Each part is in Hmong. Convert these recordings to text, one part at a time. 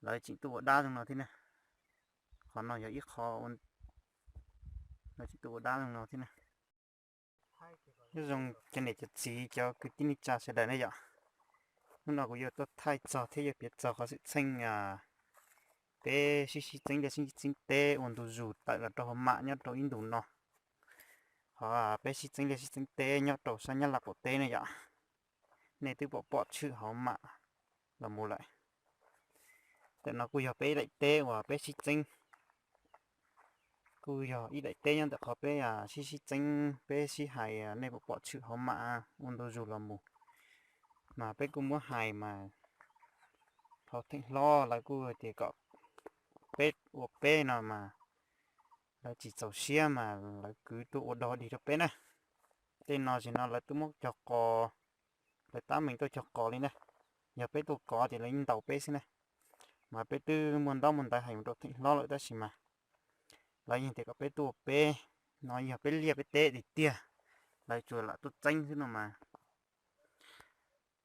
Lawv tseem tuaj ua dab zoo no thiab na. Qhov no yog ib qho lawv tseem tuaj ua dab zoo no thiab na. Nyob zoo cov niam cov txiv cov kwv tij neej tsa sawv daws ne yom. Hnub no kuv yuav tuaj thaij txog thiab yuav piav txog qhov xwm txheej peb sib sib txeeb liaj sib txeeb teb ua ntu zus tawm los rau hauv mam nyob rau ib ntus no. Qhov peb sib txeeb liaj sib txeeb teb nyob rau sab Nyab Laj qaum teb ne yom. Nej twb pom pom tshwm hauv mam los mus lawm. Ntawm no kuj yog peb ib daim teb uas peb sib txeeb. Kuj yog ib daim teb nyob ntawm qhov peb sib sib txeeb peb sib hais nej pom pom tshwm hauv mam ua ntu zus los mus. Mas peb kuj muab hais mas thaum theem hlob lawv kuj tias kom peb ua peb no mas lawv tsis txaus siab mas lawv kwv tuaj ua dog dig rau peb na. Tej no tsis no lawv twb muab cog qos, lawv tab meeg tuaj cog qos li na. Yog peb tuaj kov ces lawv yeej ntaus peb xwb na. Mas peb twb muaj ntaub muaj ntawv hais mus rau theem hlob lawm tab sis mas lawv yeej tias kom peb tuaj ua peb, no yog peb liaj peb teb tiag tiag, lawv tsuas lam tuaj txeeb xwb no mas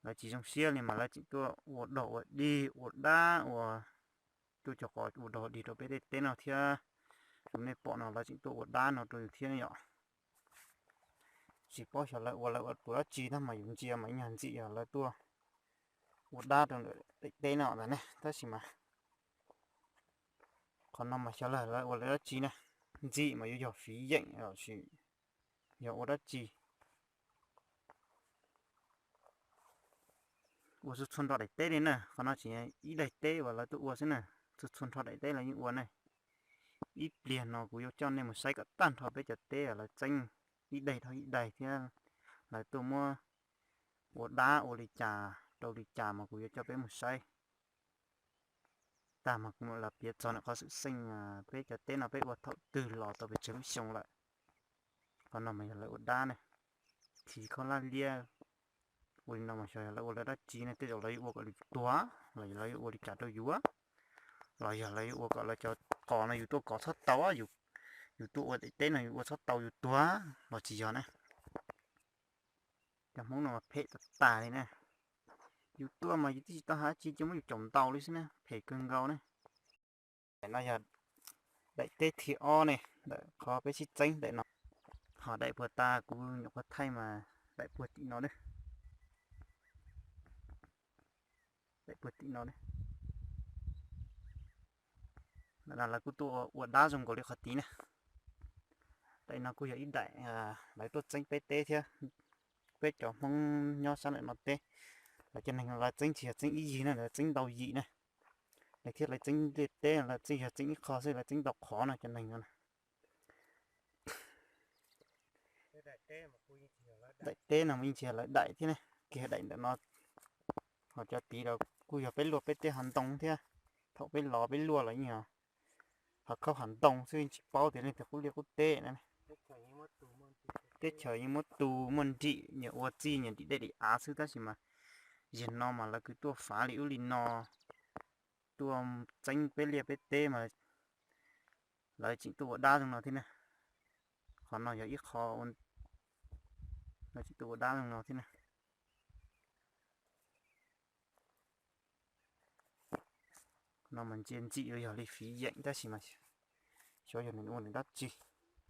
lawv tsis zoo siab li mas lawv tseem tuaj ua dog ua dig ua dab ua, tuaj cog qos ua dog dig rau peb tej teb no thiab. Tus nej pom no lawv tseem tuaj ua dab no rau yus thiab yom. Tsis paub xyov lawv ua lawv ua tus dab tsi tab mas yus ntsia mas ib nyuag ntxim yog lawv tuaj ua dab rau ntawm daim teb no ntag ne tab sis mas qhov no mas xyov lawv ua lawv dab tsi na. Ntxim mas yuav yog fiv yeem los sis yog ua dab tsi ua txhua txhua nrho daim teb li na. Qhov no tsis ib daim teb uas lawv tuaj ua xwb na, txhua txhua nrho daim teb lawv yeej ua ne. Ib pliag no kuv yuav coj nej mus saib kom tag nrho peb cov teb lawv txeeb ib daim dhau ib daim thiab lawv tuaj muab ua dab ua li cas rau li cas mas kuv yuav coj peb mus saib tag mas kuv mam los piav txog ntawm qhov xwm txheej peb cov teb no peb ua thaum twg los tau pes tsawg lub xyoo lawm. Qhov no mas yog lawv ua dab ne, khi khaub hlab liab ua li no mas xyov yog lawv ua lawv dab tsi ne, tej zaum lawv yuav ua kom yus tuag los yog lawv yuav ua li cas rau yus, los yog lawv yuav ua kom lawv cov qos no yus tuaj kov txhob tau, yus tuaj ua daim teb no yus ua txhob tau yus tuag los tsis yog na. Cov Hmoob no mas phem tas tas li na. Yus tuaj mas yus twb tsis tau hais dab tsi ces muab yus caum ntaus li xwb na, phem kawg nkaus na. Daim no yog daim teb thib ob ne, ntawm qhov peb sib txeeb daim no. Ho daim puag ta kuv nyuam qhuav thaij mas daim puag tim no na. Daim puag tim no na. Ntawm no lawv kuj tuaj ua dab zoo nkaus li qhov tid na. Daim no kuj yog ib daim lawv tuaj txeeb peb teb thiab. Peb cov Hmoob nyob sab ntawm no teb, lawv cov neeg lawv txeeb tsis yog txeeb ib yig na, lawv txeeb ntau yim na. Lawv thiab lawv txeeb liaj teb lawv txeeb yog txeeb ib qho xwb, lawv txeeb ntau qhov no cov neeg no. Daim teb no mas yeej tsis yog lawv daim thiab ne, kiag daim ntawm no. Ho cov tid los kuj yog peb luaj peb tej hav ntoo thiab. Thaum peb los peb luaj los yeej yog hav khaub hav ntoo xwb, tsis paub tias leej twg qub liaj qub teb na. Teb chaws yeej muab tu muaj nrim, nyias ua txij nyias nrim dej nrim av xwb tab sis mas yam no mas lawv kwv tuaj fav li ub li no, tuaj txeeb peb liaj peb teb mas lawv tseem tuaj ua dab zoo no thiab na. Qhov no yog ib qho lawv tseem tuaj ua dab zoo no thiab na. No mas ntsia ntxim yuav yog li fiv yeem tab sis mas xyov yog nws ua nws dab tsi,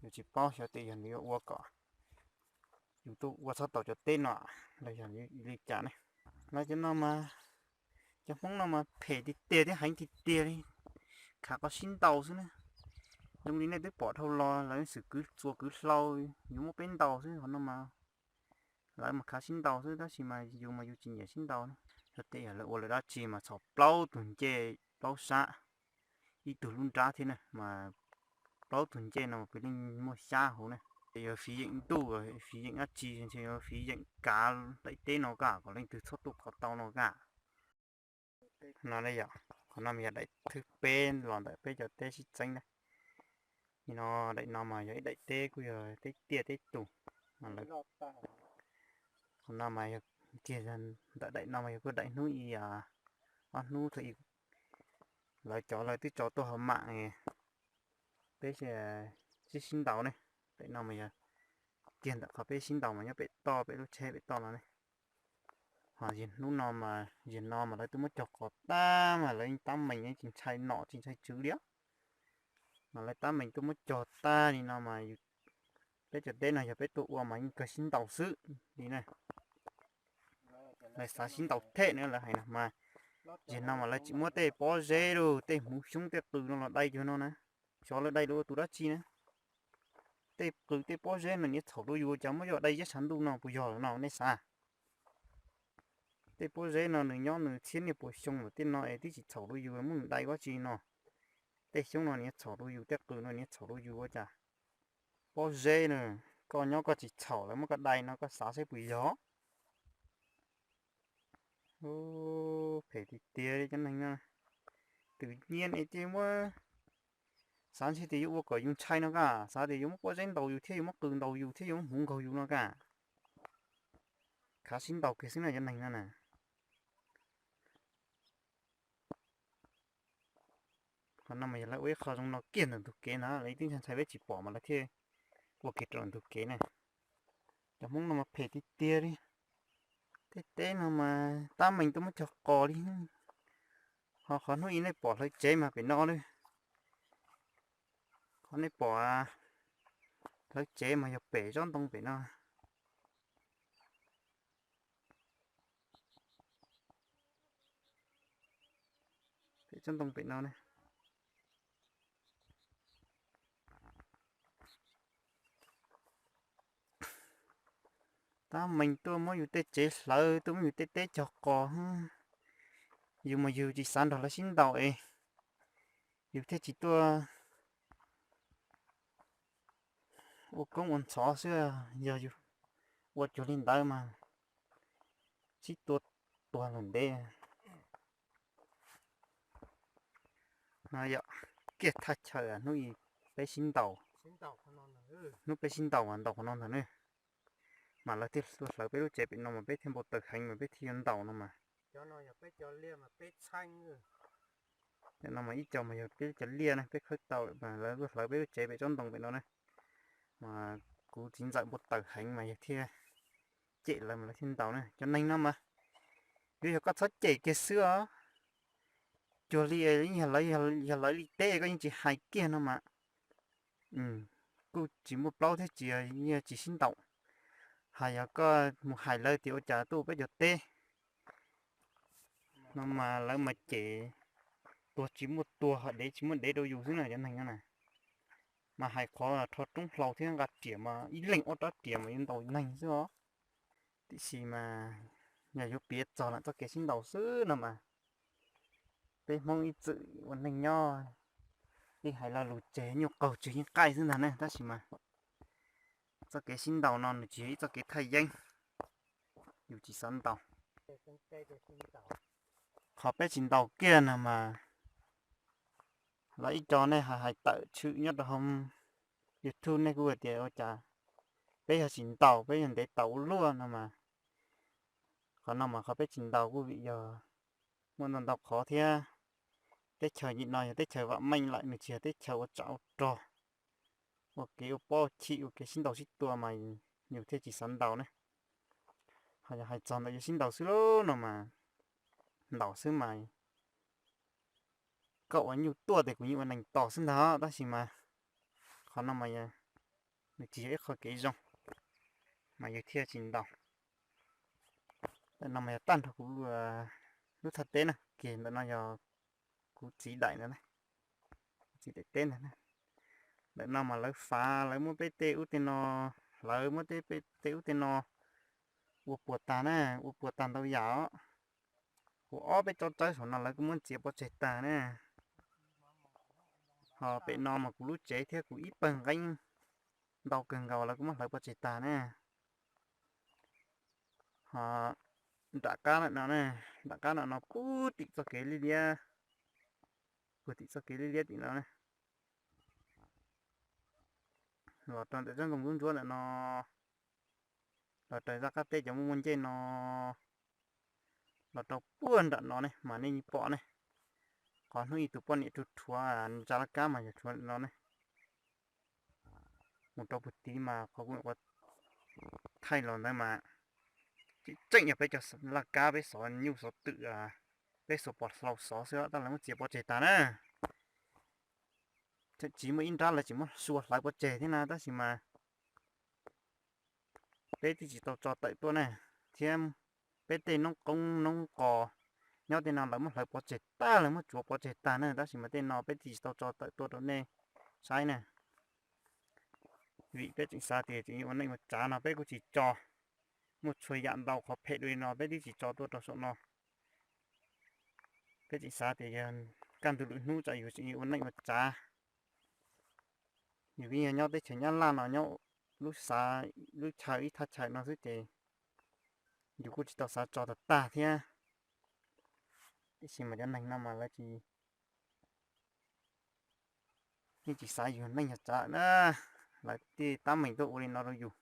yus tsis paub xyov tias yog nws yuav ua kom yus tuaj ua txhob tau cov teb no los yog li cas ne. Lawv cov no mas, cov Hmoob no mas phem tiag tiag thiab heev tiag tiag li, khav qhov sib ntaus xwb na. Zoo li nej twb pom dhau los lawv xwm kwv txuas kwv hlau, yuav muab peb ntaus xwb, qhov no mas lawv mas khav sib ntaus xwb tab sis mas yus mas yus tsis nyiam sib ntaus na. Yog tias yog lawv ua lawv dab tsi mas txhom plaub tug ncej plaub sab, ib tug lub nrab thiab na mas plaub tug ncej no puav leej muaj xyab hauv na. Yog fiv yeem ntuj, fiv yeem dab tsi, ntshe yog fiv yeem kav daim teb no kam kom leej twg txhob tuaj kov tau no kam. No yom, qhov no mas yog daim thib peb los ntawm peb cov teb sib txeeb na. Nim no daim no mas yog ib daim teb kuj yog teb tiaj teb tus. Qhov no mas yog kiag ntawm daim no mas yog kuj daim hnub ib, ob hnub thaum ub lawv cov lawv twb tso tuaj hauv mam, peb sib sib ntaus ne. Daim no mas yog kiag ntawm qhov peb sib ntaus mas nyob pem toj pem lub tsheb pem toj no ne. Hnub no mas, yog no mas lawv tuaj muab cog qos tag mas lawv yeej tab meeg tsis ntshai nom tsis ntshai tswv li. Mas lawv tab meeg tuaj muab cog tag li no mas peb cov teb no yog peb tuaj ua mas yeej kawg sib ntaus xwb li na. Lawv xav sib ntaus thiab na lawv hais no mas. Yog no mas lawv tsis muab tej pob zeb los tej hmuv xyoob tej qws no los dai cuag no na. Xyov lawv dai los ua tus dab tsi na. Tej qws tej pob zeb no niaj txhaum rau yus cas muab coj dai ziab tshav ntuj no puas yog lawm no nej xav? Tej pob zeb no nws nyob nws txhiab niaj puas xyoo lawm tej no es twb tsis txhaum rau yus muab nws dai dab tsi no. Tej xyoob no niaj txhaum rau yus tej qws no niaj txhaum rau yus ua cas. Pob zeb na, koj nyob koj tsis txhaum lawv muab koj dai no koj xav saib puas yog. Phem tiag tiag li cov neeg no. Twm nyiaj es ces muab, xav ntshe tias yuav ua kom yus ntshai no ka, xav tias yuav muab pob zeb ntaus yus thiab yuav muab qws ntaus yus thiab yuav muab hmuv nkaug yus no ka. Khav sib ntaus kiag xwb no cov neeg no na. Qhov no mas yog lawv ua ib qho zoo no kiag ntawm ntug kev ntag, lawv twb ntshai ntshai peb tsis pom mas lawv thiaj ua kiag rau ntug kev na. Cov Hmoob no mas phem tiag tiag li. Tej teb no mas tab meeg tuaj muab cog qos li. Ho qhov hnub ib nej pom hlawv tsev mas pem no lawm. Qhov nej pom hlawv tsev mas yog pem tsob ntoo pem no. Pem tsob ntoo pem no ne. Tab meeg tuaj muab yus tej tsev hlawv, tuaj muab yus tej teb cog qos. Yus mas yus tsis xav nrog lawv sib ntaus es yus thiaj tsis tuaj ua koob ua ntxhov xwb. Yog yus ua cuag li ntawd mas sib tua tuag lawm ntev. No yog kiag thaj chaw hnub peb sib ntaus, hnub peb sib ntaus mas ntaus qhov no ntag ne. Mas lawv thiaj tuaj hlawv peb lub tsev pem no mas peb thiaj npau taws heev mas peb thiaj yuav ntaus no mas. No mas ib co mas yog peb cov liaj ne, peb khawb tau mas lawv tuaj hlawv peb lub tsev pem tsob ntoo pem no ne. Mas kuv txiv ntxawm npau taws heev mas yog thiaj cem lawv mas lawv thiaj ntaus ne. Cov neeg no mas yuav yog koj txhob cem kiag xwb os. Cuag li yog lawv, yog lawv li teb koj yeej tsis hais kiag no mas kuj tsis muaj plaub thiab tsis, yeej tsis sib ntaus. Hais yog koj mus hais lawv tias ua cas tuaj peb cov teb no mas lawv mas cem tuag tsis muaj tuag, dev tsis muaj dev rau yus xwb na cov neeg no na. Mas hais qhov rho roob hlau thiab nqa riam mas ib leeg ob rab riam mas yuav ntaus neeg xwb os. Tiam sis mas yog yuav piav txog lam txoj kev sib ntaus xwb no mas peb Hmoob ib txwm ua neej nyob, ib hais lo lus tseg nyuj qaug tseg yeej qaij xwb ntag ne. Tab sis mas txoj kev sib ntaus no nws tsis yog ib txoj kev thaj yeeb, yus tsis xav ntaus. Qhov peb tsis ntaus kiag no mas lawv ib co nej hais hais tawm tshwm nyob rau hauv YouTube nej kuj hais tias ua cas peb yog tsis ntaus, peb yog ntev taus ua luaj no mas. Qhov no mas qhov peb tsis ntaus kuj vim yog muaj ntau ntau qhov thiab. Teb chaws nim no yog teb chaws vam meej lawm, nws tsis yog teb chaws ua tsov ua rog, ua kev ua pob chim, ua kev sib ntaus sib tua mas yus thiaj tsis xav ntaus ne. Ho yog hais txog ntawm yus sib ntaus xwb lauj no mas, ntaus xwb mas koj ua nyuj tuaj ces kuv yeej ua neeg tos xwb ntag, tab sis mas qhov no mas nws tsis yog ib qho kev zoo, mas yus thiaj tsis ntaus. Ntawm no mas yog tag nrho kuv lub thaj teb na, kiag ntawm no yog kuv txiv daim ntawd, kuv txiv daim teb ntawd. Ntawm no mas lawv fav, lawv muab peb tej ub tej no, lawv muab tej ub tej no ua puas tag na, ua puas tag ntau yam os. Kuv ob peb tsob tsawb saum no lawv kuj muab ntxiav pov tseg tag na. Ho pem no mas kuv lub tsev thiab kuv ib pawg nqeeb ntau kawg nkaus lawv kuj muab hlawv pov tseg tag na. Ho nram qab ntawm no, nram qab ntawm no puag tim txoj kev liab liab, puag tim txoj kev liab liab tim no, los rau ntawm tsob ntoo ntub ntsuab ntawm no, los raws zaj qab teb cov muaj muaj ncej no, los rau puag nram no ne mas nej pom ne. Qhov hnub ib tus poj niam rhuav rhuav ntsa laj kab mas yog rhuav ntawm no ne. Mus rau puag tid mas qhov kuv thaij los ntawd mas Tseem tseem yog peb cov laj kab, peb xov nyuj xov twm, peb xuas pov hlau xov xwb tab lawv muab txiav pov tseg tag na. Tseem tsis muaj ib nrab lawv tsis muab sua hlawv pov tseg thiab na, tab sis mas peb twb tsis tau tso tawm tuaj na, thiab peb tej noob qoob noob qos nyob tej no lawv muab hlawv pov tseg tag, lawv muab tsuav pov tseg tag na, tab sis mas tej no peb twb tsis tau tso tawm tuaj rau nej saib na. Vim peb tseem xav tias tseem yuav ua neej ua tsav no peb kuj tsis tso, muaj txhua yam ntau qhov phem dua li no peb twb tsis tso tuaj rau saum no. Peb tseem xav tias yog kaj ntug lwm hnub tsam yus tseem yuav ua neej ua tsav, yus kuj yog nyob teb chaws Nyab Laj no nyob lub xav, lub chaw ib thaj chaw no xwb ces yus kuj tsis tau xav tso tag tag thiab. Tiam sis mas cov neeg no mas lawv tsis, yeej tsis xav yus neej yog tsav na, lawv thiaj tab meeg tuaj ua li no rau yus.